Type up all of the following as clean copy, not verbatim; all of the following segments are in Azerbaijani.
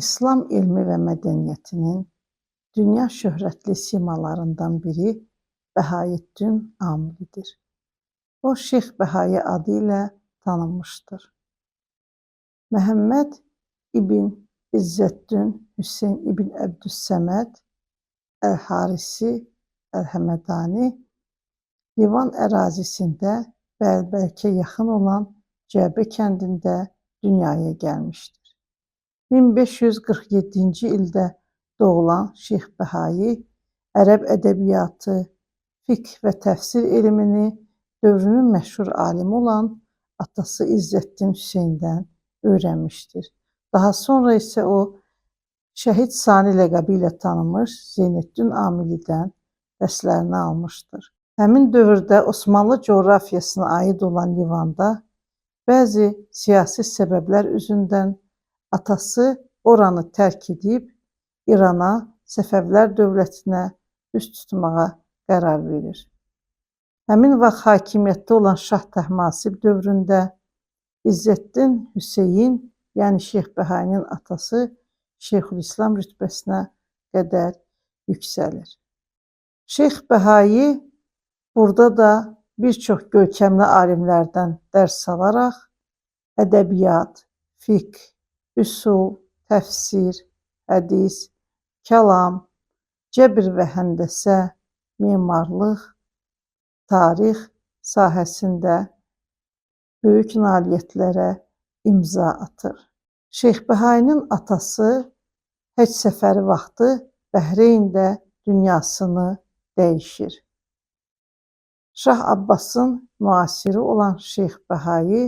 İslam elmi və mədəniyyətinin dünya şöhrətli simalarından biri Bəhaəddin Amilidir. O, Şeyx Bəhai adı ilə tanınmışdır. Məhəmməd ibn İzzəddin Hüseyn ibn Əbdüssəməd Əl-Harisi Əl-Həmədani Livan ərazisində Bəlbəkə yaxın olan Cəbə kəndində dünyaya gəlmişdir. 1547-ci ildə doğulan Şeyx Bəhai ərəb ədəbiyyatı, fiqh və təfsir elmini dövrünün məşhur alimi olan atası İzzəddin Hüseyndən öyrənmişdir. Daha sonra isə o, Şəhid Sani ləqəbi ilə tanınmış Zeynəddin Amilidən dərslərini almışdır. Həmin dövrdə Osmanlı coğrafiyasına aid olan Livanda bəzi siyasi səbəblər üzündən atası oranı tərk edib İrana, Səfəvilər dövlətinə üz tutmağa qərar verir. Həmin vaxt hakimiyyətdə olan Şah Təhmasib dövründə İzzəddin Hüseyn, yəni Şeyx Bəhainin atası, Şeyxülislam rütbəsinə qədər yüksəlir. Şeyx Bəhai burada da bir çox görkəmli alimlərdən dərs alaraq ədəbiyyat, fiqh, üsul, təfsir, hədis, kəlam, cəbr və həndəsə, memarlıq, tarix sahəsində böyük nailiyyətlərə imza atır. Şeyx Bəhainin atası həcc səfəri vaxtı Bəhreyndə dünyasını dəyişir. Şah Abbasın müasiri olan Şeyx Bəhai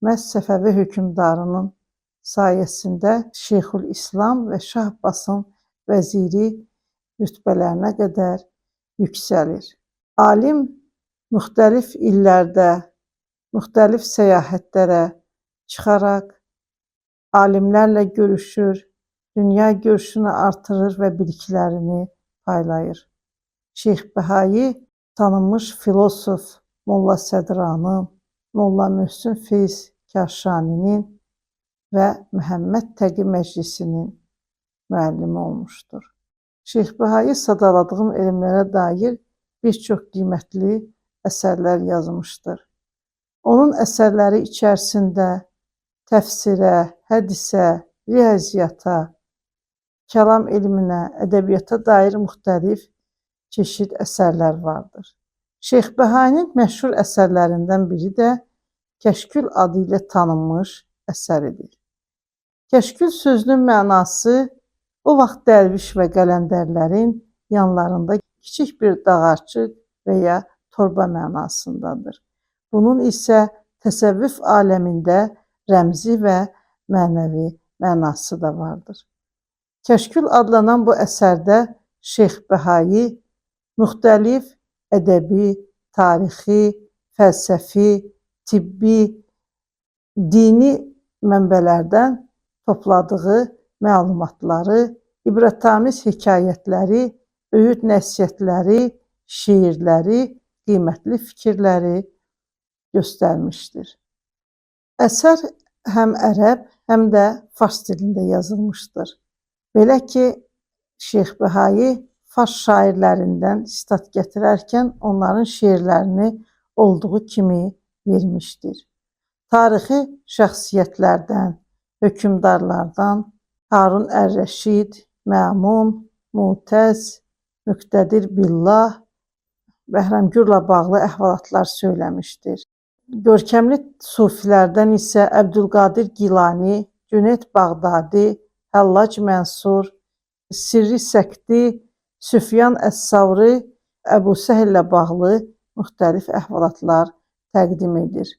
məhz Səfəvi hökmdarının sayəsində Şeyxülislam və Şah Abbasın vəziri rütbələrinə qədər yüksəlir. Alim müxtəlif illərdə müxtəlif səyahətlərə çıxaraq alimlərlə görüşür, dünya görüşünü artırır və biliklərini paylayır. Şeyx Bəhai tanınmış filosof Molla Sədranın, Molla Möhsün Feyz Kaşaninin və Məhəmməd Təqi Məclisinin müəllimi olmuşdur. Şeyx Bəhai sadaladığım elmlərə dair bir çox qiymətli əsərlər yazmışdır. Onun əsərləri içərisində təfsirə, hədisə, riyaziyyata, kəlam elminə, ədəbiyyata dair müxtəlif çeşid əsərlər vardır. Şeyx Bəhainin məşhur əsərlərindən biri də Kəşkül adı ilə tanınmış əsəridir. Kəşkül sözünün mənası o vaxt dərviş və qələndərlərin yanlarında kiçik bir dağarcıq və ya torba mənasındadır. Bunun isə təsəvvüf aləmində rəmzi və mənəvi mənası da vardır. Kəşkül adlanan bu əsərdə Şeyx Bəhai müxtəlif ədəbi, tarixi, fəlsəfi, tibbi, dini mənbələrdən topladığı məlumatları, ibrətamiz hekayətləri, öyüd nəsihətləri, şeirləri, qiymətli fikirləri göstərmişdir. Əsər həm ərəb, həm də fars dilində yazılmışdır. Belə ki, Şeyx Bəhai fars şairlərindən sitat gətirərkən onların şeirlərini olduğu kimi vermişdir. Tarixi şəxsiyyətlərdən, hökmdarlardan Harun Ər-Rəşid, Məmun, Mutəz, Müqtədir Billah, Bəhramgürlə bağlı əhvalatlar söyləmişdir. Görkəmli sufilərdən isə Əbdülqadir Gilani, Cüneyd Bağdadi, Həllac Mənsur, Sirri Səqti, Süfyan Əs-Savri, Əbu Səhl ilə bağlı müxtəlif əhvalatlar təqdim edir.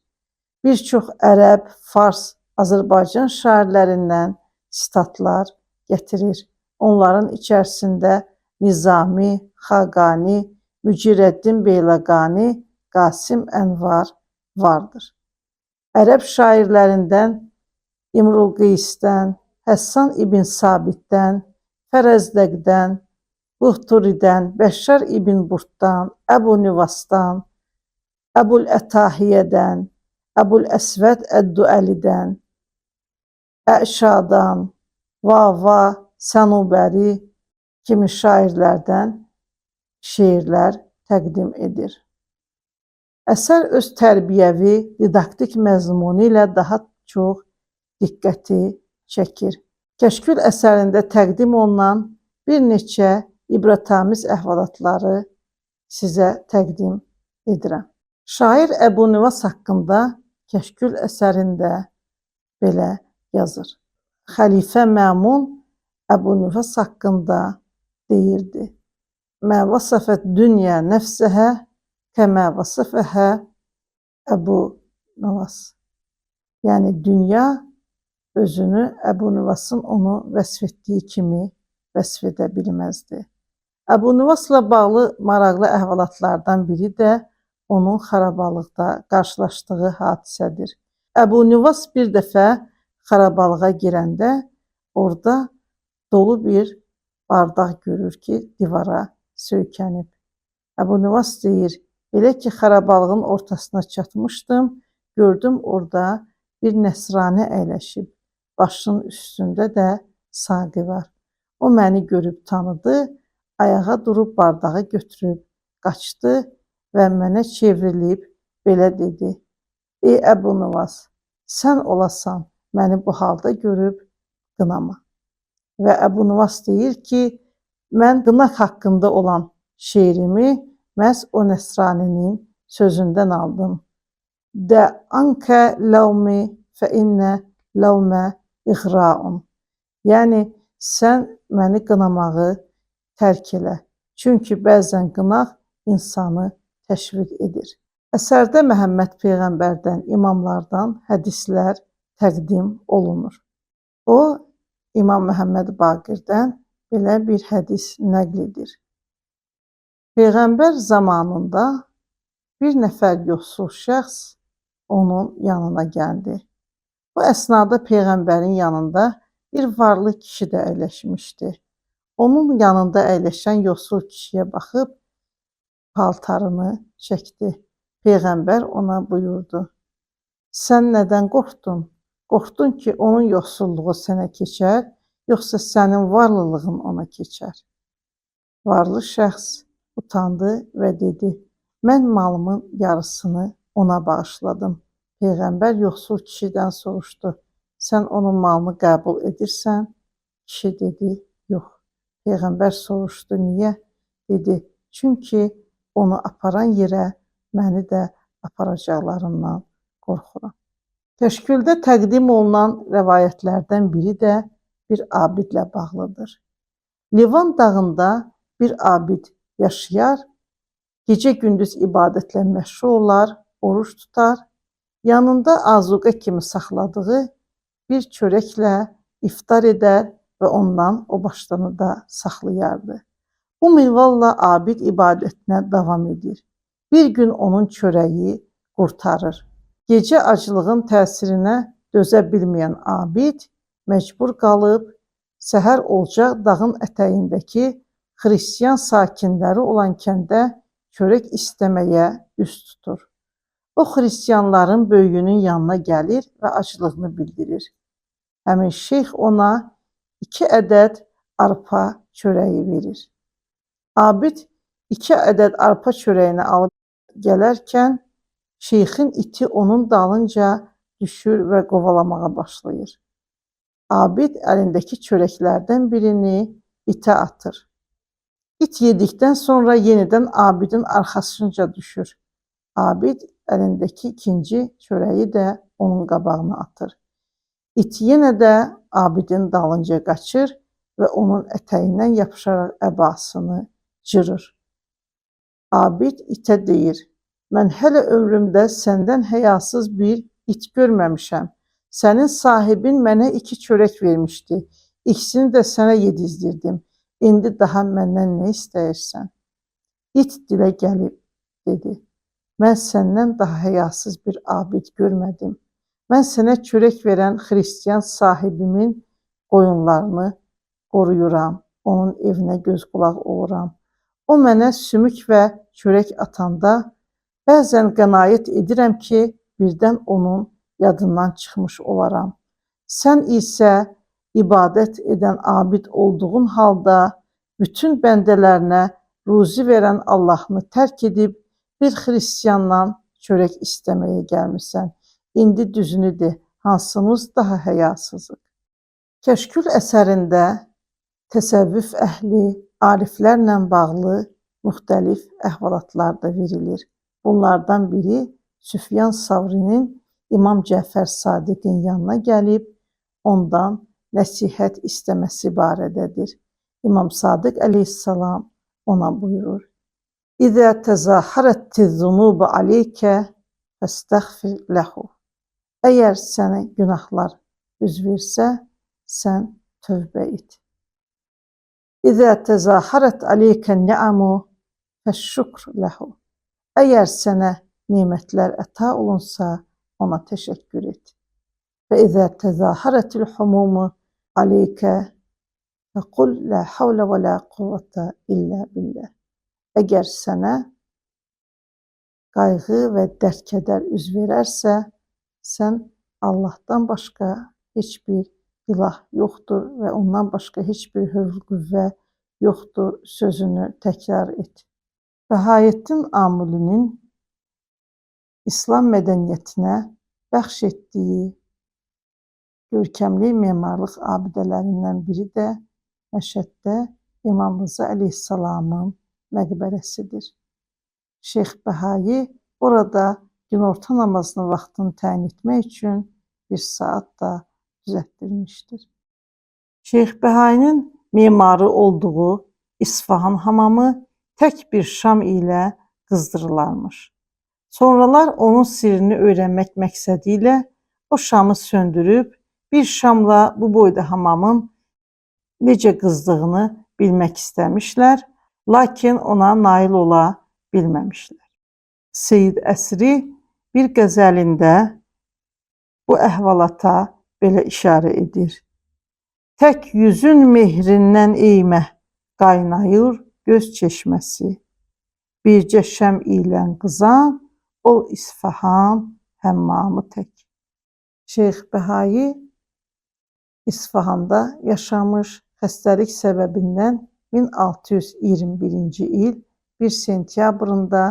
Bir çox ərəb, fars, Azərbaycan şairlərindən sitatlar gətirir. Onların içərisində Nizami, Xaqani, Mücirəddin Beyləqani, Qasim Ənvar vardır. Ərəb şairlərindən İmrul Qeysdən, Həssan ibn Sabitdən, Fərəzdəqdən, Buhturidən, Bəşşar ibn Burddan, Əbu Nüvasdan, Əbul Ətahiyyədən, Əbul Əsvəd Əd-Duəlidən, Əşadan, Vava, Sənubəri kimi şairlərdən şeirlər təqdim edir. Əsər öz tərbiyəvi, didaktik məzmunu ilə daha çox diqqəti çəkir. Kəşkül əsərində təqdim olunan bir neçə ibrətamiz əhvalatları sizə təqdim edirəm. Şair Əbu Nüvas haqqında Kəşkül əsərində belə yazır. Xəlifə Məmun Əbu Nüvas haqqında deyirdi: Mə vasafət dünya nəfsəhə kəmə vasafəhə Əbu Nüvas. Yəni dünya özünü Əbu Nüvasın onu vəsf etdiyi kimi vəsf edə bilməzdi. Əbu Nüvasla bağlı maraqlı əhvalatlardan biri də onun xarabalıqda qarşılaşdığı hadisədir. Əbu Nüvas bir dəfə xarabalığa girəndə orada dolu bir bardaq görür ki, divara söykənib. Əbu Nüvas deyir, elə ki xarabalığın ortasına çatmışdım, gördüm orada bir nəsrani əyləşib, başının üstündə də saqi var. O məni görüb tanıdı, ayağa durub bardağı götürüb qaçdı və mənə çevrilib belə dedi: Ey Əbu Nüvas, sən olasan, məni bu halda görüb qınama. Və Əbu Nüvas deyir ki, mən qınaq haqqında olan şeirimi məhz o nəsraninin sözündən aldım. Də ankə ləvmi fə innə ləvmə iğraun. Yəni, sən məni qınamağı tərk elə. Çünki bəzən qınaq insanı təşviq edir. Əsərdə Məhəmməd Peyğəmbərdən, imamlardan hədislər təqdim olunur. O, İmam Məhəmməd Baqirdən belə bir hədis nəql edir. Peyğəmbər zamanında bir nəfər yoxsul şəxs onun yanına gəldi. Bu əsnada Peyğəmbərin yanında bir varlı kişi də əyləşmişdi. Onun yanında əyləşən yoxsul kişiyə baxıb paltarını çəkdi. Peyğəmbər ona buyurdu: Sən nədən qorxdun? Qorxdun ki, onun yoxsulluğu sənə keçər, yoxsa sənin varlılığın ona keçər? Varlı şəxs utandı və dedi: Mən malımın yarısını ona bağışladım. Peyğəmbər yoxsul kişidən soruşdu: Sən onun malını qəbul edirsən? Kişi dedi: Yox. Peyğəmbər soruşdu: Niyə? Dedi: Çünki onu aparan yerə məni də aparacaqlarından qorxuram. Təşkildə təqdim olunan rəvayətlərdən biri də bir abidlə bağlıdır. Livan dağında bir abid yaşayar, gecə-gündüz ibadətlə məşğul olar, oruç tutar, yanında azuqə kimi saxladığı bir çörəklə iftar edər və ondan o başdanı da saxlayardı. Bu minvalla abid ibadətinə davam edir. Bir gün onun çörəyi qurtarır. Gecə aclığın təsirinə dözə bilməyən abid məcbur qalıb səhər olacaq dağın ətəyindəki xristian sakinləri olan kəndə çörək istəməyə üz tutur. O xristianların böyüyünün yanına gəlir və aclığını bildirir. Həmin şeyx ona 2 ədəd arpa çörəyi verir. Abid 2 ədəd arpa çörəyini alıb gələrkən şeyxin iti onun dalınca düşür və qovalamağa başlayır. Abid əlindəki çörəklərdən birini itə atır. İt yedikdən sonra yenidən abidin arxasınca düşür. Abid əlindəki ikinci çörəyi də onun qabağına atır. İt yenə də abidin dalınca qaçır və onun ətəyindən yapışaraq əbasını cırır. Abid itə deyir: Mən hələ ömrümdə səndən həyasız bir it görməmişəm. Sənin sahibin mənə 2 çörək vermişdi. İkisini də sənə yedizdirdim. İndi daha məndən nə istəyirsən? İt dilə gəlib dedi: Mən səndən daha həyasız bir abid görmədim. Mən sənə çörək verən xristian sahibimin qoyunlarını qoruyuram. Onun evinə göz qulaq oluram. O mənə sümük və çörək atanda bəzən qənaət edirəm ki, birdən onun yadından çıxmış olaram. Sən isə ibadət edən abid olduğun halda bütün bəndələrinə ruzi verən Allahını tərk edib bir xristiandan çörək istəməyə gəlmisən. İndi düzünü de, hansımız daha həyasızıq? Kəşkül əsərində təsəvvüf əhli, ariflərlə bağlı müxtəlif əhvalatlar da verilir. Bunlardan biri Süfyan Savrinin İmam Cəfər Sadiqin yanına gəlib ondan nəsihət istəməsi barədədir. İmam Sadiq əleyhissalam ona buyurur: "İzə təzahərətiz-zunubu aleykə fəstəğfir lehu." Əgər sənə günahlar üz versə, sən tövbə et. İzə təzahərət aleykən-ni'amu fəşşükr lehu. Əgər sənə nemətlər əta olunsa, ona təşəkkür et. Və izə təzahərətil humumu aleykə fəqul la havlə və la quvvətə illə billah. Əgər sənə qayğı və dərd-kədər üz verərsə, sən Allahdan başqa heç bir ilah yoxdur və ondan başqa heç bir hövl qüvvə yoxdur sözünü təkrar et. Bəhaəddin Amulinin İslam mədəniyyətinə bəxş etdiyi görkəmli memarlıq abidələrindən biri də Məşəddə İmam Rıza əleyhissalamın məqbərəsidir. Şeyx Bəhayi orada günorta namazının vaxtını təyin etmək üçün bir saat da düzəltdirmişdir. Şeyx Bəhayinin memarı olduğu İsfahan hamamı tək bir şam ilə qızdırılarmış. Sonralar onun sirrini öyrənmək məqsədi ilə o şamı söndürüb bir şamla bu boyda hamamın necə qızdığını bilmək istəmişlər, lakin ona nail ola bilməmişlər. Seyid Əsri bir qəzəlində bu əhvalata belə işarə edir. Tək yüzün mehrindən eymə qaynayır göz çeşməsi. Bircə şəm ilə qızan ol İsfahan həmmamı tək. Şeyx Bəhayi İsfahanda yaşamış, xəstəlik səbəbindən 1621-ci il 1 sentyabrında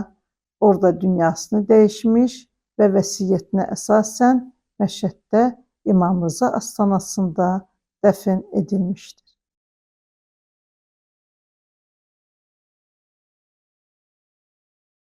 orada dünyasını dəyişmiş və vəsiyyətinə əsasən Məşəddə İmam Rıza astanasında dəfn edilmişdir.